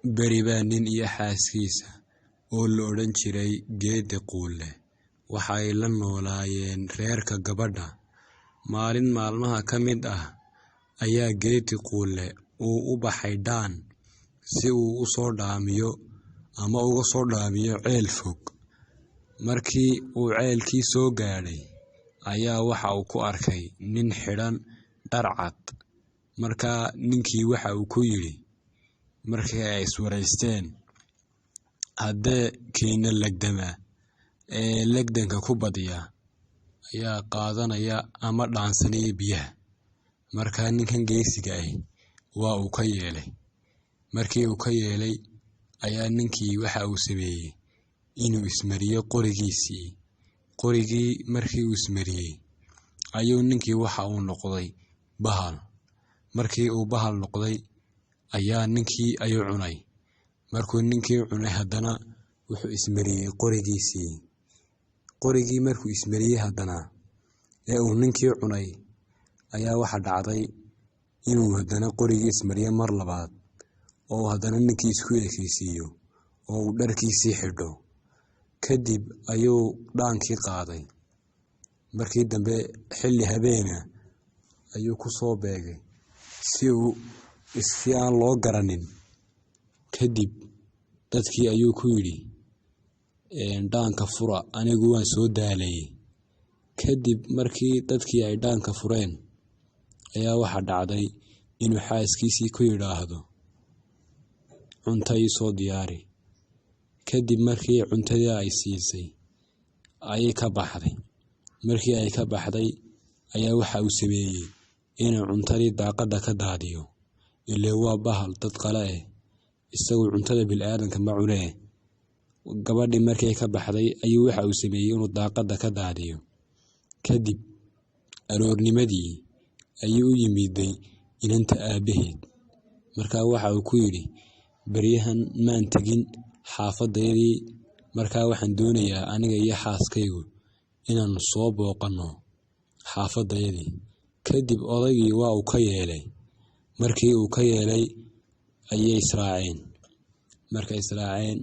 Beri baa nin iyo xaaskiisa oo la odhan jiray Geedi Quulle waxa ay la noolaayeen reerka gabadha. Maalin maalmaha ka mid ah ayaa Geedi Quulle uu u baxay dhaan si uu u soo dhaamiyo ama uga soo dhaamiyo ceel fog. Markii uu ceelkii soo gaadhay ayaa waxa uu ku arkay nin xidhan dhar cad. Markaa ninkii waxa uu ku yidhi markii ay iswaraysteen, haddee kiina legdama ee legdanka ku badiya ayaa qaadanaya ama dhaansanaya biyaha. Markaa ninkan geesiga ahi waa uu ka yeelay. Markii uu ka yeelay ayaa ninkii waxa uu sameeyey inuu ismariyo qorigiisii. Qorigii markii uu ismariyey ayuu ninkii waxa uu noqday bahal. Markii uu bahal noqday ayaa ninkii ayuu cunay. Markuu ninkii cunay haddana wuxuu ismariyey qorigiisii. Qorigii markuu ismariyey haddana ee uu ninkii cunay ayaa waxa dhacday inuu haddana qorigii ismariyo mar labaad oo haddana ninkii isku ekaysiiyo oo uu dharkiisii xidho. Kadib ayuu dhaankii qaaday. Markii dambe xilli habeena ayuu ku soo beegay si uu si aan loo garanin. Kadib dadkii ayuu ku yidhi, dhaanka fura, anigu waan soo daalayay. Kadib markii dadkii ay dhaanka fureen ayaa waxa dhacday inuu xaaskiisii ku yidhaahdo, cunto ii soo diyaari. Kadib markii cuntadii ay siisay ayay ka baxday. Markii ay ka baxday ayaa waxa uu sameeyey inuu cuntadii daaqadda ka daadiyo. Ilaa waa bahal dad qala eh, isagu cuntada bilaadanka ma cunee. Gabadhii markay ka baxday ayuu waxa uu sameeyey inuu daaqadda ka daadiyo. Kadib aroornimadii ayuu u yimiday inanta aabaheed. Markaa waxa uu ku yidhi, baryahan maan tegin xaafadayadii, markaa waxaan doonayaa aniga iyo xaaskaygu inaanu soo booqanno xaafadayadii. Kadib odaygii waa uu ka yeelay. Markii uu ka yeelay ayay israaceen. Markay israaceen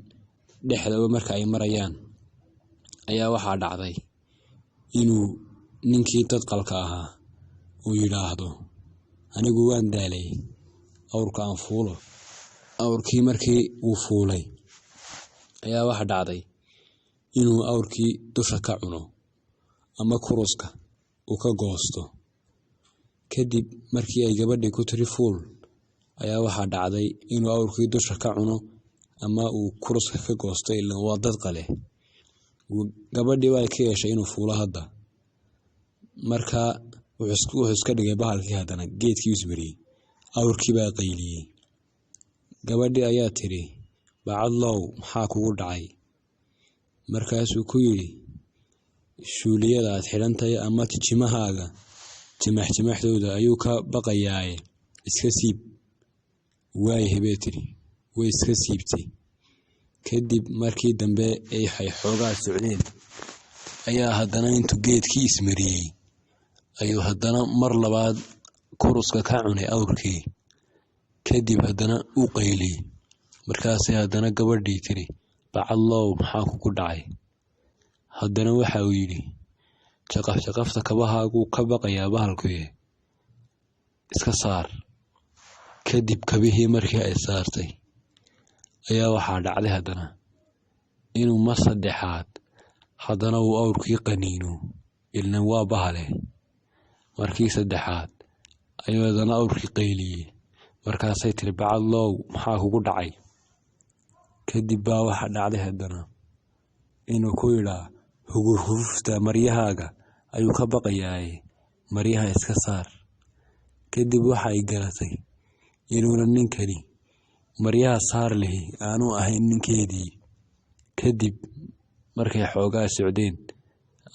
dhexdaba marka ay marayaan ayaa waxaa dhacday inuu ninkii dadqalka ahaa uu yidhaahdo, anigu waan daalay, awrka aan fuulo. Awrkii markii uu fuulay ayaa waxa dhacday inuu awrkii dusha ka cuno ama kuruska uu ka goosto. Kadib markii ay gabadhii ku tiri fuul ayaa waxaa dhacday inuu awrkii dusha ka cuno ama uu kuruska ka goosto, ilaa waa dad qale. Gabadhii way ka yeeshay inuu fuulo hadda. Markaa wuxuu iska dhigay bahalkii haddana geedkii ismariyey. Awrkii baa qayliyey. Gabadhii ayaa tiri, bacadlow maxaa kugu dhacay? Markaasuu ku yidhi, shuuliyada aad xidhantahay ama jijimahaaga jimax jimaxdooda ayuu ka baqayaaye iska siib. Waayahay bay tiri, way iska siibtay. Kadib markii dambe ay xoogaa socdeen ayaa haddana intuu geedkii ismariyey ayuu haddana mar labaad kuruska ka cunay awrkii. Kadib haddana u qayliyey. Markaasay haddana gabadhii tiri, bacadlow maxaa kugu dhacay? Haddana waxa uu yidhi, jaqaf jaqafta kabahaaguu ka baqayaa bahalkuye, iska saar. Kadib kabihii markii ay saartay ayaa waxaa dhacday haddana inuu mar saddexaad haddana uu awrkii qaniino, ilaan waa bahale. Markii saddexaad ayuu haddana awrkii qayliyey. Markaasay tiri, bacadlow maxaa kugu dhacay? Kadib baa waxa dhacday haddana inuu ku yidhaa, hugur hufta maryahaaga ayuu ka baqayaaye, maryaha iska saar. Kadib waxa ay garatay inuuna ninkani maryaha saar lihi aanu ahayn ninkeedii. Kadib markay xoogaa socdeen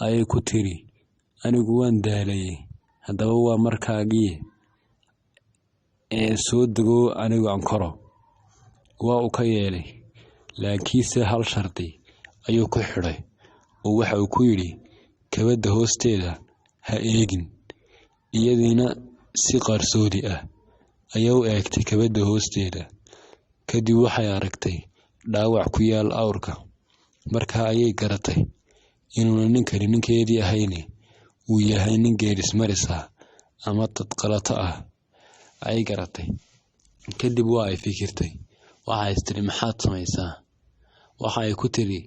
ayay ku tiri, anigu waan daalayay, haddaba waa markaagii ee soo dego anigu aan koro. Waa uu ka yeelay, laakiinse hal shardi ayuu ku xidhay oo waxa uu ku yidhi, kabadda hoosteeda ha eegin. Iyadiina si qarsoodi ah ayaa u eegtay kabadda hoosteeda. Kadib waxay aragtay dhaawac ku yaal awrka. Markaa ayay garatay inuuna ninkani ninkeedii ahayne uu yahay nin geedismaris ah ama dadqalato ah ayay garatay. Kadib waa ay fikirtay. Waxa is tiri, "Maxaad samaysaa?" Waxa ay ku tiri,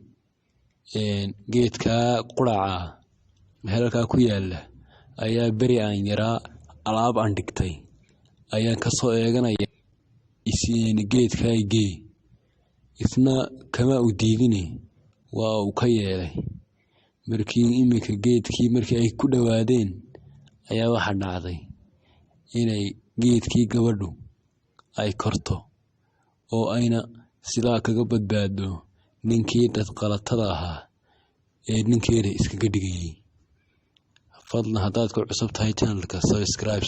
"Geedkaa quraca halkaa ku yaala ayaa beri aan yaraa alaab aan dhigtay ayaan kasoo eeganaya, geedkaa igee." Isna kama u diidine, waa uu ka yeelay. Markii iminka geedkii markii ay ku dhowaadeen ayaa waxa dhacday inay geedkii gabadhu ay korto oo ayna sidaa kaga badbaado ninkii dadqalatada ahaa ee ninkeeda iskaga dhigayay. Fadlan, haddaad ku cusub tahay channelka, subscribe.